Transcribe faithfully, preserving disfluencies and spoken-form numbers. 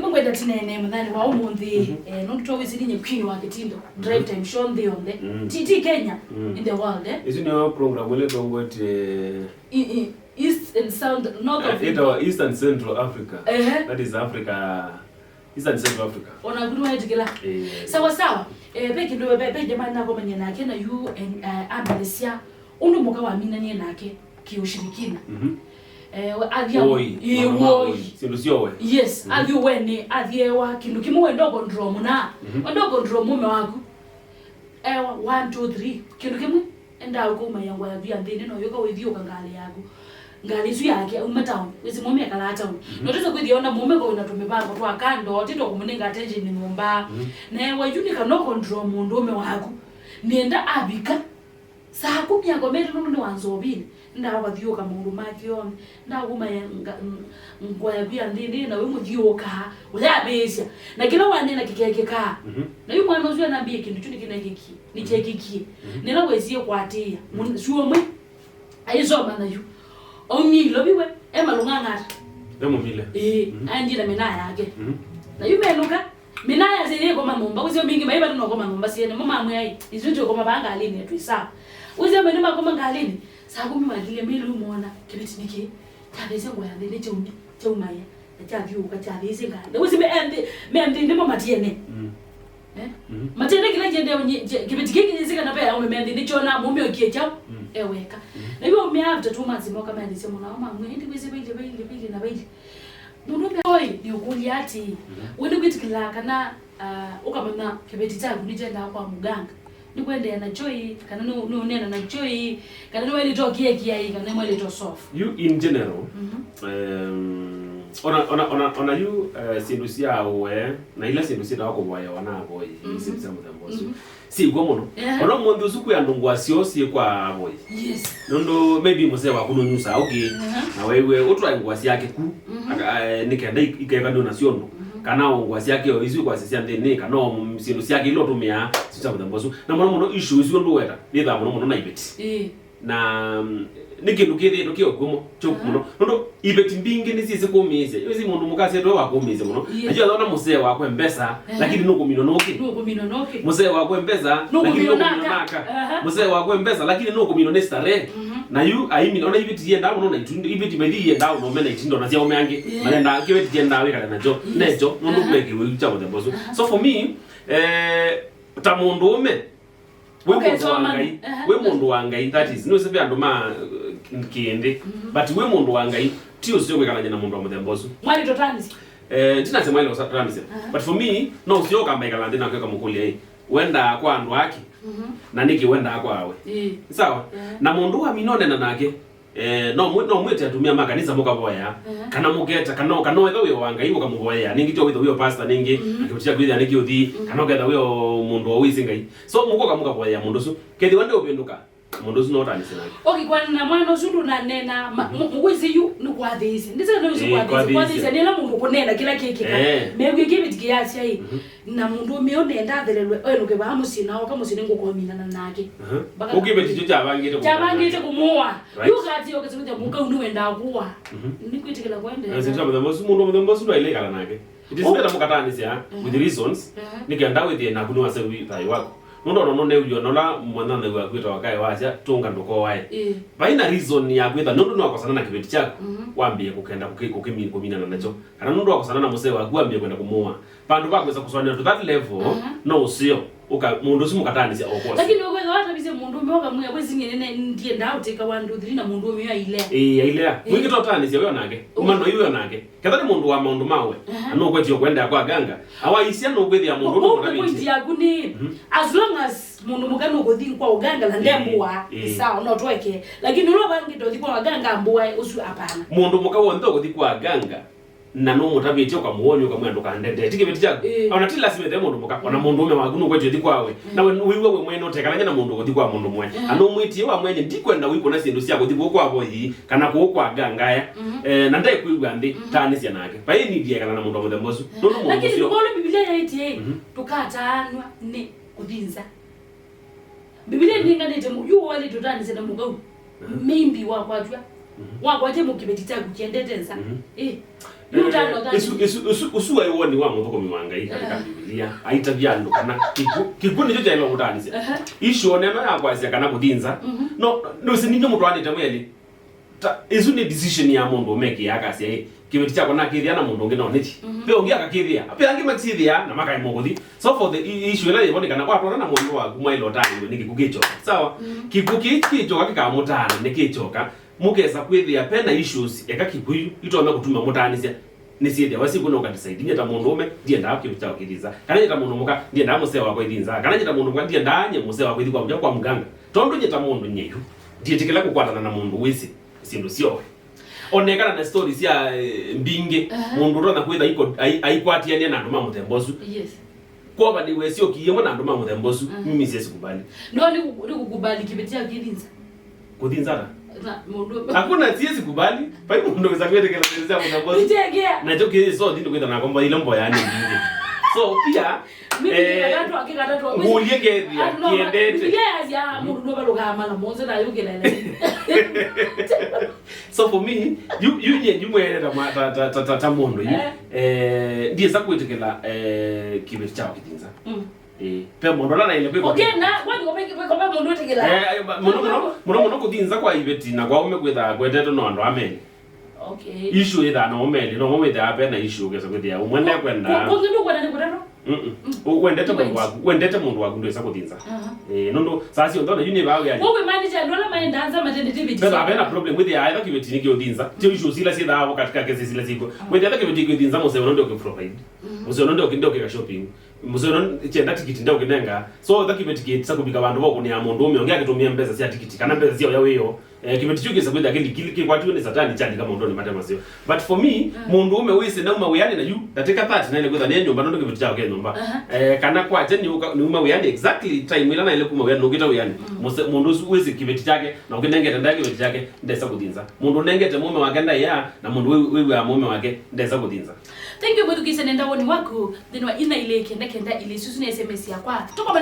Nĩngwenda tũneene mũthenya wa ũmũnthĩ, eh, nũndũ twawĩsĩ ninyie queen wa kĩtindo, drive time show nthĩ yonthe. Mm. Ti, ti Kenya, in the world, eh? Isu nĩyo program ĩla ĩtongwetye I, I, East and South, North of, eh, ĩtawa East and Central Africa. Ehe. That is Africa, East and Central Africa. Ona kunu waĩtĩkĩla. Eh. Sawa sawa. Eh, ve kĩndũ, ve, ve jamaa nakomanie nake na yu, eh, ambĩlĩsya ũndũ mũka waminanie nake kĩũshirikina. Mhm. Eh, we, athi a-, Woi, ĩĩ, maũndũ ma woi. Woi. Syĩndũ syowe. Yes, mhm, athi ũwenĩ, athi ewa, kĩndũ kĩmwe wenda ũkontrol mũna. Mhm. Wenda ũkontrol mũme waku. Ewa, one, two, three. Kĩndũ kĩmwe, enda ũkaumaĩa ngũa yaku ya nthĩnĩ, no yũka wĩthiũka ngalĩ yaku. Ngalĩ isu yake, auma town. Wĩsĩ mũme ekalaa town. Mhm. No tũsa kwĩthĩa ona mũme kwa wĩna tũmĩvango twa kando, ti twa kũmũnenga attention nyũmba. Mhm. Na ewa yu nĩ kana ũkontrol mũndũũme waku. Nĩenda avika. Saa kumi akomete nũndũ nĩ wa nzovinĩ. Ndakathiũka maũndũ make onthe. Ndakuma ya nga-, ng-, ngũa yaku ya nthĩnĩ, na we mũthiũkaa, ũyavĩĩsya. Na kĩla wanena kĩkekĩkaa. Mhm. Na yu mwana ũsu anambie kĩndũ kyu nĩkĩnekĩkie, nĩkyekĩkie. Mhm. Nĩla wesie kũatĩĩa. Mũn-, mhm, suo mwe, aisoma na yu. Aumie ilovi we, e malũng'ang'ata. Nĩmũmile. Ĩĩ, mhm, aendie na mĩnaa yake. Mhm. Na yu menũka, mĩnaa yasya yĩkoma nyũmba, wĩsĩ mingĩ maĩ vata nokoma nyũmba syene, mo mamwĩa ĩ, ithyĩ twĩkoma vaa ngalĩnĩ, twĩ sawa. Wĩsĩ amwe nĩmakoma ngalĩnĩ, saa kumi makilyĩ mĩlĩ ũmona, kĩveti nĩkĩ, kyathĩsye ngũa ya nthĩnĩ kyaumi, kyaumaĩa, na kyathiũũka, kyathĩsye ngalĩ. Na wĩsĩ me nthĩ, me nthĩnĩ mo matiene. Mm. Eh? Mhm. Matiene kĩla kĩendee, kĩveti kĩkĩ kĩyĩsĩ kana ve aũme me nthĩnĩ kyonaa mũũme okie kyaũ, mm, e weka. Mhm. Na yu aũme after two months moka maelesya mũno, mamwĩa, ĩndĩ wĩsĩ vailye, vailye, vailye na vailye. Mũndũũme ũyũ nĩũkũlya atĩĩ, mhm, we nĩwĩtĩkĩlaa kana, ah, ũkamanya kĩveti kyaku nĩkyendaa kwa mũganga? Nĩkũendeea nakyo ĩ, kana nĩ, nĩũneena nakyo ĩ, kana nĩwaĩlĩte ũkĩekĩa ĩ, kana nĩmwaĩlĩte ũsolve? You in general, mhm, um, ona, ona, ona, ona yu, eh, syĩndũ sya ũe, na ila syĩndũ syĩtawa kũvoyewa na avoi, mhm, syĩndũ sya mũthemba ũsu. Mhm. Syĩkw'o mũno. Ehe. Ona ũmũnthĩ ũsu kwĩ andũ ngũa syoo syĩ kwa avoi. Yes. Nũndũ maybe mũsee waku nũnyusaa ũkĩ, ehe, na weew'e ũtwae ngũa syake ku, mhm, aka-, eh, nĩ kenda ik-, ikekanĩwe na syondũ. Mhm. Kana o ngũa syake o isu kwasya sya nthĩnĩ, kana o m-, syĩndũ syake ila ũtũmĩaa, syĩndũ sya mũthemba ũsu. Na mũno mũno issue isu ũndũ weta, yĩthaa mũno mũno na iveti. Ĩĩ. Na, mm, nĩ kĩndũ kĩthĩĩtwe kĩ ũkw'o mo-, kĩ ũkw'o mũno. Aha. Nũndũ iveti mbingĩ nĩsyĩsĩ kũmĩĩsya. Ĩsĩ mũndũ mũka asyaĩtwe wa kũmĩĩsya mũno. Yes. Na yu athona mũsee wakwe mbesa, aha, lakini nũkũminwa nũkĩ? Nũkũminwa nũkĩ? Mũsee wakwe mbesa, lakini nũkũminwa nũkũminwa naka. Naka. Aha. Mũsee wakwe mbesa, lakini nũkũminwa nĩ starehe. Mhm. Na yu aimina, ona iveti yendaa mũno na itindo, iveti maithi yendaa ũnome na itindo na sya ũme angĩ. Yeah. Mayendaa, kĩveti kyendaa wĩkale nakyo. Yes. Nekyo, nũndũ, aha, mekĩwe kya mũthemba ũsu. Aha. So for me, eh, ta mũndũũme, wĩ mũndũ wa Ngai. Ehe. Wĩ mũndũ wa Ngai, that is, nĩwĩsĩ ve andũ ma, uh, kĩndĩ. Mhm. But wĩ mũndũ wa Ngai, ti ũseo kwĩkalany'a na mũndũ wa mũthemba ũsu. Mwaĩlĩte ũtaanĩsya? Eh, ndinasya mwaĩlĩte ũtaanĩsya. Aha. But for me, no ũseo ũkamba ĩkala nthĩ nake ũkamũkũlya, ĩ, wendaa kwa andũ ake? Mhm. Na nĩkĩ wendaa kwa we? Ĩĩ. Sawa? Ehe. Na mũndũ wamina ũneena nake, eh, no mwi-, no mwĩte atumĩa ma kanisa mũkavoya, ehe, kana mũketa, kana, kana wetha wĩ o wa Ngai mũkamũvoyea, nĩngĩ tyo wĩtha wĩ o pastor nĩngĩ, mhm, na kĩveti kyaku wĩthĩa nĩkĩũthi, mhm, kana ũketha wĩ o mũndũ o wĩsĩ Ngai. So mũkoka mũkavoyea mũndũ ũsu. Kethĩwa ndeũvĩndũka, mũndũ ũsu no ũtaanĩsye nake. Okay, kwana na mwana ũsu ndũnaneena, ma-, mhm, mu-, wĩsĩ yu nĩkwathĩĩsye. Ndĩsĩ kana ũsu, ĩĩ, kwathĩĩsye. Kwathĩĩsye. Kwathĩĩsye nĩ ĩla mũndũ kũneena kĩla kĩkĩka. Eh. Mew'e kĩveti kĩyasya ĩ, mhm. Na mũndũũme ũyũ nenda athelelwe, enũke vaa mũsyĩ, na oka mũsyĩ nĩngũkominana nake. Aha. Mpaka ũkĩveti kyo kyavangĩte kũmũũa. Kyavangĩte kũmũũa. Right. Yu ũkatia ũkasya mũka ũu nĩwendaa kũũa. Mhm. Nĩkwĩtĩkĩla kũendeea. Na sĩtwa mũthemba ũsu, mũndũ mũthemba ũsu ndwaĩle ĩkala nake. It is better mũkataanĩsya, aha, with reasons, aha, nĩkenda wĩthĩe naku nĩwasew'a thayũ waku. Nũndũ ona nũneew'ie ona ũla mwananthau waku wĩtawa Kaĩ wasya, tũnga ndũkoae. Ĩĩ. Vai na reason ya kwĩtha, nũndũ nĩwakosana na kĩveti kyaku, mhm, wambĩe kũkenda kũkĩ-, kũkĩmi-, kũminana nakyo. Kana nũndũ wakosana na mũsee waku wambĩe kwenda kũmũũa. Vandũ va kwĩsa kũsũanĩa to that level, aha, no ũseo, ũka-, mũndũ ũsu mũkataanĩsya o kwosa. Lakini ũkwĩthwa watavisye mũndũũme ũkamwĩa, "Wĩsĩ nyie nĩne-, ndiendaa ũtĩka one, two, three," na mũndũũme ũyũ ailea. Ĩĩ, ailea. Ĩĩ. Mwingĩ totaanĩsya wĩ o nake. Ũma no iwe o nake. Ketha nĩ mũndũ wa maũndũ mawe, aha, na nũkwetio kũendeea kwa ganga, awaisya nũkwĩthĩa mũndũ ũndũ mũtavĩtye. Point yaku nĩ, mhm, as long as mũndũ mũka nũkũthi kwa ũganga na, ĩĩ, ndembũa, ĩĩ, nĩ sawa, no tweke. Lakini ũla ũvangĩte ũthi kwa waganga ambũae, ũsu hapana. Mũndũ mũka w'onthe ũkũthi kwa ganga, na nũmũtavĩtye ũkamũwony'a, ũkamwĩa ndũkandendee, ti kĩveti kyaku. Ĩĩ. Ona ti lasima ĩthe mũndũ mũka, ona, mm, mũndũũme waku nũkwetio ũthi kwawe. Mm. Na we wĩw'a we mwene ũtekalany'a na mũndũ ũthi kwa mũndũ mwe. Mm. Na nũmwĩtie wamwene, ndikwenda ũikũna syĩndũ sya kũthi kũu kwa voi, kana kũu kwa ganga aya. Mm. Eh, na ndekwĩw'a nthĩ, mm-hmm, taanĩsya nake. Vai nĩndĩ ekala na mũndũ wa mũthemba ũsu. Mm. Nũndũ mũndũ ũsu. Lakini ũsu nĩkyo Biblia yaĩtye, mm-hmm, tũkataanw'a nĩ kũthi nza. Biblia ĩnenganĩte mu-, yu waĩlĩte ũtaanĩsya na mũkau. Mhm. Maybe wakwatw'a. Mhm. Wakwatya kĩveti kyaku kĩendete nza. Mhm. Eh. Yu ũtano ũtani. Ĩsu, ĩsu, ĩsu, ũsu waĩ woni wa mũthũkũmi wa Ngai katika Bibilia. Aitavya andũ kana kĩkw'ũ, kĩkw'ũ nĩkyo kyaĩlwe kũtaanĩsya. Issue o na ĩno ya kwasya kana kũthinza. No, ndũsĩ nĩnyo mũtwaanĩte mwelĩ. Ta, ĩsu nĩ decision ya mũndũ ũmekĩaa akasya, "Ĩ, kĩveti kyakwa nakĩthĩa na mũndũ ũngĩ no nĩthi." Ve ũngĩ akakĩthĩa. Ve angĩ masyĩthĩaa na makaemwa kũthi. So for the i-, issue ĩla yĩvonekana, watwaana na mũndũ waku mwaĩle ũtaanĩw'e nĩ kĩkw'ũ kĩkyoka. Sawa? Kĩkw'ũ kĩĩ kĩkyoka kĩkamũtaana nĩkĩkyoka. Mũkesa kwĩthĩa pena issues, eka kĩkw'ũ yu itonya kũtuma mũtaanĩsya. Nĩsyĩthĩawa syĩkw'o na ũkadecide, nyie ta mũndũũme, ndiendaa kĩveti kyakwa kĩthinza. Kana nyie ta mũndũ mũka, ndiendaa mũsee wakwa ĩthinza. Kana nyie ta mũndũ mũka, ndiendaa nyie mũsee wakwa ĩthi kwa mũtya kwa mganga. Tondũ nyie ta mũndũ nyie yu, ndiĩtĩkĩla kũkwatana na mũndũ wĩsĩ syĩndũ syoe. Onekana na story sya, eh, mbingĩ, mũndũ ũtonya kwĩtha aiko-, ai-, aikwatiania na andũ ma mũthemba ũsu. Yes. Kwova nĩwesyokie ĩmwe na andũ ma mũthemba ũsu, mimi siwezi kubali. No nĩ kũ-, nĩ kũkubali kĩveti kya kĩthinza. Kũthinzana? Na mũndũ. Hakuna, siwezi kubali. Vai mũndũ wĩsa kwĩtĩkĩla kĩveti kya mũthemba ũsu. Nĩchekea. Nakyo kĩĩ so thĩnĩ kwĩtha nako mbaile mboya nĩ mbingĩ. So pia, mimi eh, nĩkatatwa, kĩkatatwa. Ngũlie ngethia, ah, no, kĩendete. Bibilia yasya mũndũ nũvalũkaa mala mũonze na yũkĩla ĩla. So for me, yu, yu nye, yu mwene ta mwa-, ta, ta, ta, ta, ta mũndũ, yu, eh, ndiesa kwĩtĩkĩla, eh, kĩveti kyao kĩthinza. Mm. Eh, pe mũndũ ũla naĩle kwĩka. Okay, na, kwani kwa pe, kwa pe mũndũ ũtĩkĩla? Eh, eh, ba-, mũno, mũno, mũno, mũno kũthinza kwa iveti na kwa ũme kwĩthaa kwetetwe no andũ ameli. Okay. Issue ĩthaa no ũmeli, no wĩthaa pe na issue ũkesa kwĩthĩa. Ũmwe ndekwenda. Kwa, kwa, kwa, kwa, kwa, kwa, kwa, Mm-mm. Wendete mũndũ waku, wendete mũndũ waku ndwĩsa kũthinza. Aha. Eh, nũndũ saa syonthe ona yu nĩ vaa wĩanĩ. Kwa wĩmaanisha andũ ala maendaa nza matendete viti. Pesa apena problem with ya etha kĩveti nĩ kĩũthinza. Tio issues ila syĩthaa vo katika cases ila syĩko. Wĩthĩa etha kĩveti kĩũthinza mũseo nũndũ ũkĩ provide. Mũseo nũndũ ũkĩ ndio kĩka shopping. Mũseo nũndũ kĩenda tikiti ndio kĩnenga. So etha kĩveti kĩtisa kũvika vandũ vo kũnĩa mũndũ ũme ũngĩ akĩtũmĩa mbesa sya tikiti kana mbesa sya ũya wĩyo. Eh, kĩveti kyu kĩsa kwĩthĩa kĩlikili kĩkwatiwe nĩ satani kyalika maũndũnĩ mate maseo. But for me, mũndũ ũme wĩsĩ nauma wĩanĩ na yu, ndatĩka thirty naĩle kwĩtha nĩ nyũmba nũndũ kĩveti kyao ke nyũmba. Eh, kana kwakya nĩũka-, nĩuma wĩanĩ exactly time ĩla naĩle kuma wĩanĩ nũkĩte wĩanĩ. Mũse-, mũndũ ũsu wĩsĩ kĩveti kyake na ũkĩnengete ndaĩa kĩveti kyake ndesa kũthinza. Mũndũ ũnengete mũme wake ndaĩa na mũndũ wĩ-, wĩw'aa mũme wake ndesa kũthinza. Thank you, mwĩthukĩĩsya nenda woni waku nthĩnĩ wa ina ilĩ kenda kenda ilĩ. Ĩsu nĩ S M S yakwa. Tũkoma